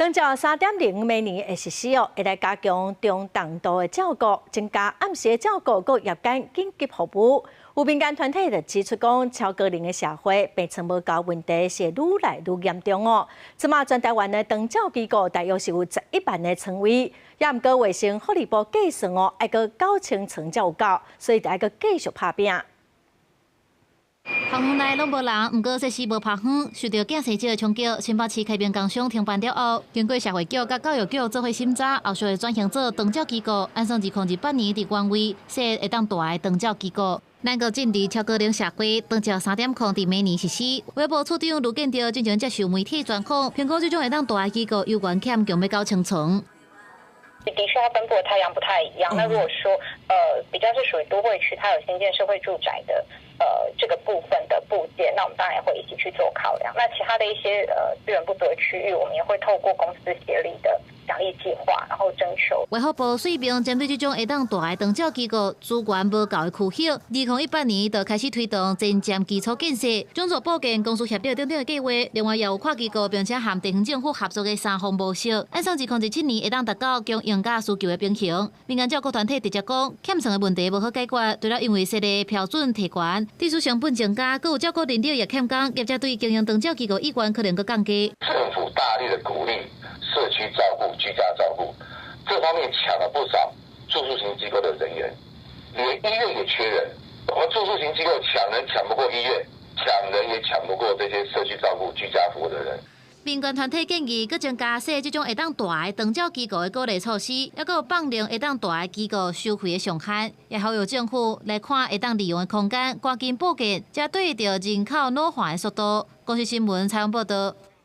長照3.0明年會實施哦，會來加強中重度的照顧，增加暗時的照顧，閣夜間緊急服務。有民間團體就指出講，超高齡的社會病床無夠問題是愈來愈嚴重哦。這馬全台灣的長照機構大約是有11萬的床位，也毋過衛生福利部計算哦，愛閣9000床才有夠，所以著愛閣繼續拍拚。校園內攏無人，毋過設施無拍荒，受著囝生少的衝擊，新北市開明工廠停辦了後，經過社會局佮教育局做伙審查，後續會轉型做長照機構，按算2028年佇原位設會當蹛的長照機構。咱閣進入超高齡社會，長照3.0佇明年實施。衛福部處長盧建昭進前接受媒體專訪，評估這種會當蹛的機構，猶原欠供欲9000床。的確，它分布的太陽不太一樣。那如果說，比較是屬於都會區，它有興建社會住宅的，這個部分的布建，那我們當然也會一起去做考量。那其他的一些資源不足的區域，我們也會透過公私協力的獎勵計劃，然後徵求。衛福部說明，針對這種會當蹛的長照機構資源無夠的區域，2018年就開始推動前瞻基礎建設，轉做布建公私協力等等的計劃。另外，也有跨機構並且和地方政府合作的三方模式，按算2027年會當達到供應佮需求的平衡。民間照顧團體直接講，欠床的問題無好解決，除了因為設立標準提懸，技術成本增加，閣有照顧人力也欠工，業者對經營長照機構意願可能閣降低。政府大力的鼓勵社區照顧、居家照顧，這方面搶了不少住宿型機構的人員，連醫院也缺人。我們住宿型機構搶人搶不過醫院，搶人也搶不過這些社區照顧、居家服務的人。民間團體建議，閣增加設這種會當蹛的長照機構的鼓勵措施，抑閣有放寬會當蹛的機構收費的上限，也呼籲政府來看會當利用的空間，趕緊布建，才對著人口老化的速度。公視新聞採訪報導。